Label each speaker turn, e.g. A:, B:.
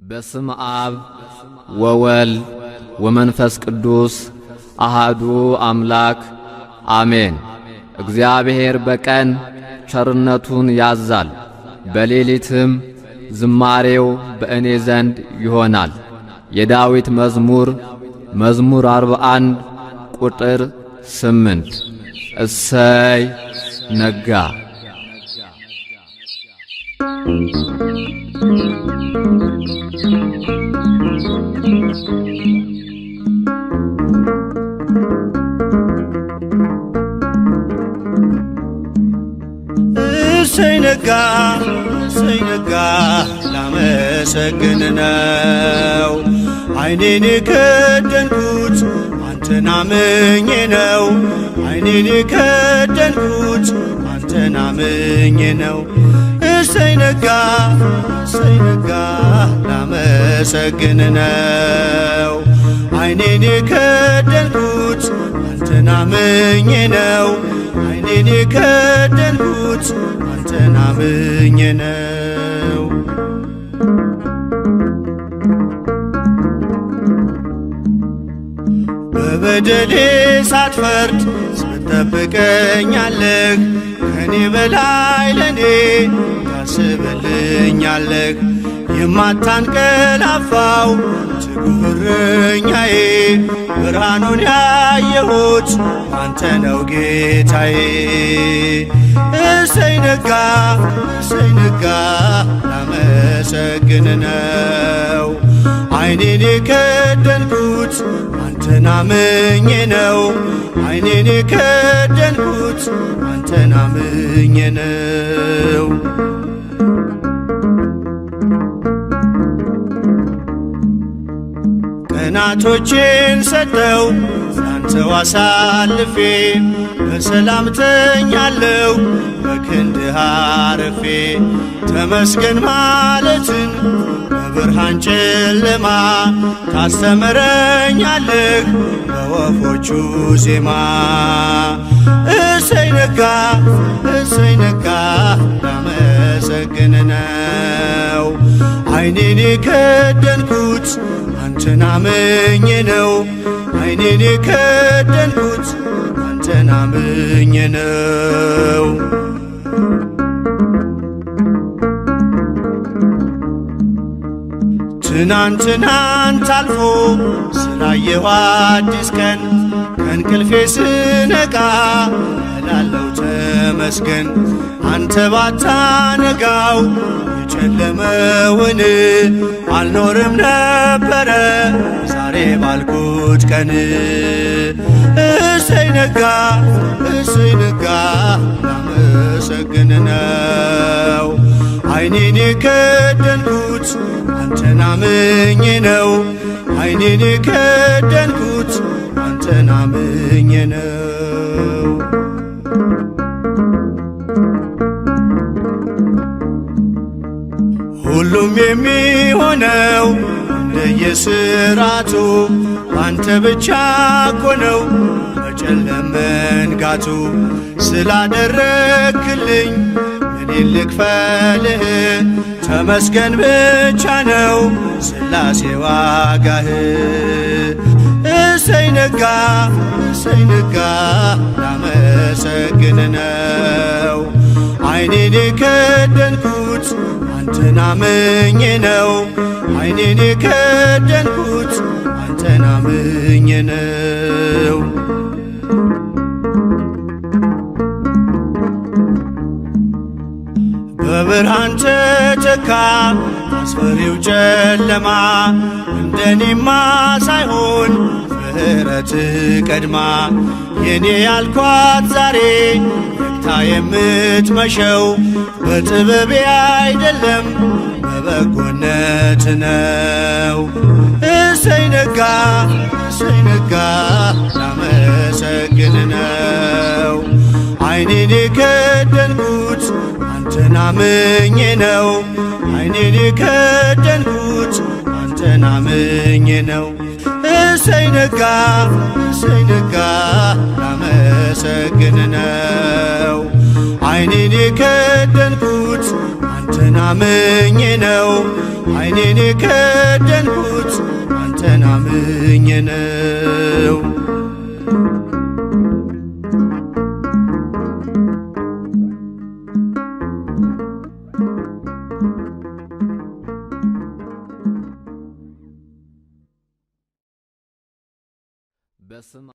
A: በስም አብ ወወልድ ወመንፈስ ቅዱስ አሃዱ አምላክ አሜን። እግዚአብሔር በቀን ቸርነቱን ያዛል፣ በሌሊትም ዝማሬው በእኔ ዘንድ ይሆናል። የዳዊት መዝሙር መዝሙር 41 ቁጥር 8። እሰይ ነጋ።
B: እሰይ ነጋ እሰይ ነጋ ላመሰግን ነው። ዓይኔን የከደንኩት አንተን አምኜ ነው። ዓይኔን የከደንኩት አንተን አምኜ ነው። እሰይ ነጋ እሰይ ነጋ ላመሰግን ነው። ዓይኔን የከደንኩት አንተን አምኜ ነው። ዓይኔን የከደንኩት አንተን አምኜ ነው። በበደሌ ሳትፈርድ ትጠብቀኛለህ፣ ከኔ በላይ ለኔ ታስብልኛለህ። የማታንቀላፋው ትጉህ እረኛዬ፣ ብርሃኑን ያየሁት አንተ ነው ጌታዬ። እሰይ ነጋ እሰይ ነጋ ላመሰግን ነው። ዓይኔን የከደንኩት አንተን አምኜ ነው። ዓይኔን የከደንኩት አንተን አምኜ ነው። ቀናቶቼን ሰጠው ላንተው አሳልፌ፣ በሰላም ተኛለሁ በክንድህ አርፌ። ተመስገን ማለትን በብርሃን ጨለማ ታስተምረኛለህ በወፎቹ ዜማ። እሰይ ነጋ እሰይ ነጋ ላመሰግን ነው። ዓይኔን የከደንኩት አንተን አምኜ ነው። ዓይኔን የከደንኩት አንተን አምኜ ነው። ትናንትናንት አልፎ ስላየሁ አዲስ ቀን፣ ከእንቅልፌ ስነቃ እላለው ተመስገን። አንተ ባታነጋው የጨለመውን አልኖርም ነበረ ዛሬ ባልኩት ቀን። እሰይ ነጋ እሰይ ነጋ ላመሰግን ነው። ዓይኔን የከደንኩት አንተን አምኜ ነው። ዓይኔን የከደንኩት አንተን አምኜ ነው። ሁሉም የሚሆነው እንደየስራቱ አንተ ብቻ እኮ ነው መጨለም መንጋቱ። ስላደረክልኝ እኔ ልክፈልህ፣ ተመስገን ብቻ ነው ስላሴ ዋጋህ። እሰይ ነጋ እሰይ ነጋ ላመሰግን ነው። ዓይኔን የከደንኩት አንተን አምኜ ነው። ዓይኔን የከደንኩት አንተን አምኜ ነው። በብርሃን ተተካ አስፈሪው ጨለማ፣ እንደኔማ ሳይሆን ምሕረት ቀድማ። የኔ ያልኳት ዛሬ ነግታ የምትመሸው በጥበቤ አይደለም በበጎነት ነው። እሰይ ነጋ እሰይ ነጋ ላመሰግን ነው። ዓይኔን የከደንኩት አንተን አምኜ ነው። ዓይኔን የከደንኩት አንተን አምኜ ነው። እሰይ ነጋ እሰይ ነጋ ላመሰግን ነው። ዓይኔን የከደንኩት አንተን አንተን አምኜ ነው። ዓይኔን የከደንኩት አንተን አምኜ ነው።
A: በስመ